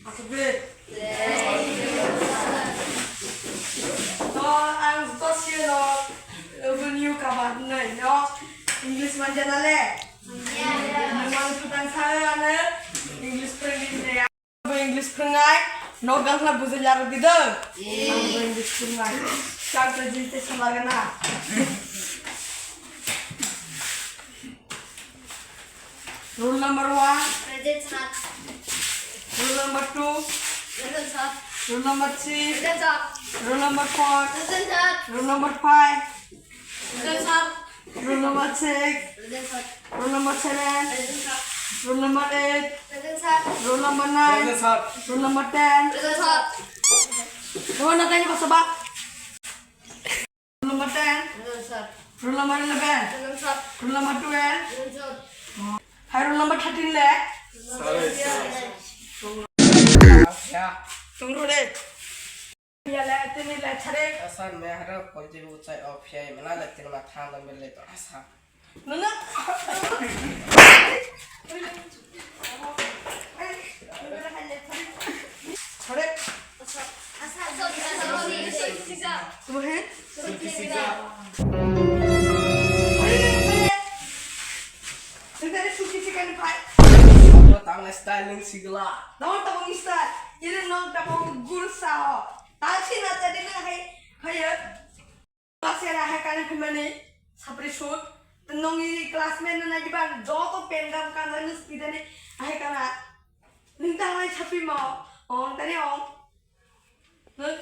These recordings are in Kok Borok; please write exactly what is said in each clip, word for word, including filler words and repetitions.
Aswk de. To ang joto sino, obo new comer hinwi no English manjana le? Nwng mani phutang sa ano English phwrwngdi hinwi. Bo English phwrwngnai, nok gangla bujui laro di do. Ang bo English phwrwngnai. Kar presentation lagana. Roll number one. Present, sir. Roll number two. Present, sir. Roll number three. Present, sir. Roll number four. Present, sir. Roll number five. Present, sir. Roll number six. Present, sir. Roll number seven. Present, sir. Roll number eight. Present, sir. Roll number nine. Present, sir. Roll number ten. Present, sir. Roll number ten, pasal ba? Roll number ten. Present, sir. Roll number eleven. Present, sir. Roll number twelve. Present, sir. Hai roll number thirteen le? Present, sir. Tungro de. Ya le, tini le thare. Asa mehra konti bu chai o phiyai mana le tini ma thang dam le to asa. Nana. Thare. Tumahe? Suki siga. Suki siga ni pai. Tang styling sigla. Dong tabung style. Ini nong tabung gursa ho. Tang sina tadi na hai. Hai ya. Pasera hai kana phimani sapri sut. Nongni classmate na jiban joto pen gam kanjak nung speed ani hai kana. Nung tanglai sapi mo. Ong tani ong. Nung.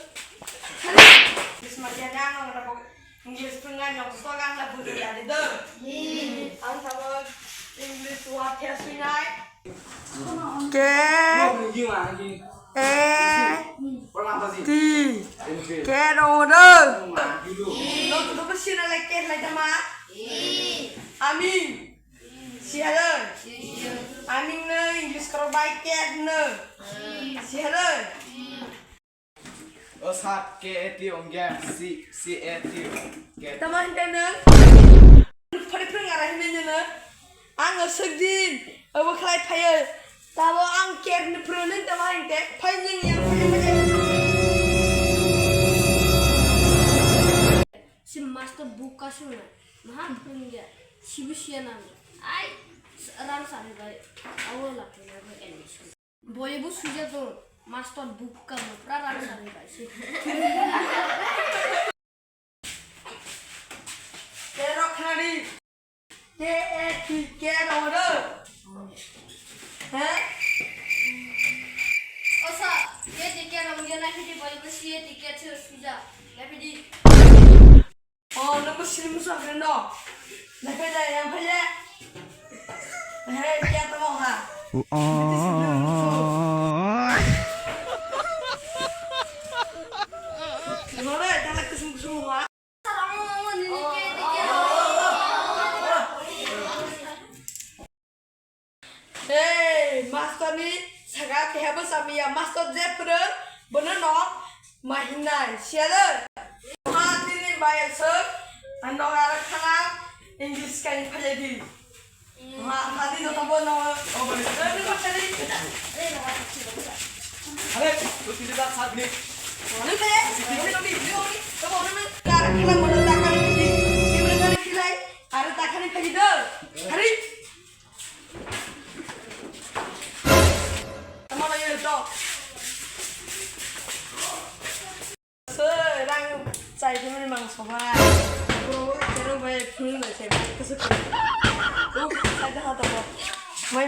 English ma dia nang nang rabo. English pun ngai nyok so gang la budi ya de. Ang sama English wa thia suinai. K A T. Cat owner. Nokno sina lai cat lai tama. Aming. Siya lai. Aming no English karo bai cat no. Siya lai. O sir, K A T ongya, C, C A T, cat. Tamo hinte nung? Phari phring ara hinte nung? Ang o sukdin, obo khlai phayo. Tamo ang cat ni phwrwng nung tamo hinte? Phai nung yang phai nung. Si master book ka sung na. Maha phwrwng ya. Sibu siya nang. Ai, rang sari bai. Awo la phai na bai. Boyebo swijak tongo, master bukka bo pura rang sarwi bai se. Tei rok khnadi. K A T K oro. He? O sir, K A T K oro wngya naiphidi boyebo C A T K swijak. Naiphidi. Oh, nungbo sini musa friend no. Nakai da yang phai le. He, kya tamo ha. Ngore, tala kusum kusum ha. Hey, master ni saka keha bwsa miya, master je phwrwng, bono no ma hinai, siya de. Ma tini bayar sir, ano ara khana English kai phale di. Ma, ma tini to bono, o bono. Are, to tini da sat ni. Ano te, ano te, ano te, to bono na, ara khana bono da kai di. Kimre kai khilai, ara da khani phale do. Hari. Tamo na yun to. Sir, rang chai phimani mang sobai. Bro, bro, bai phun bai chai bai kusu. Uk, chai da ha to. Mai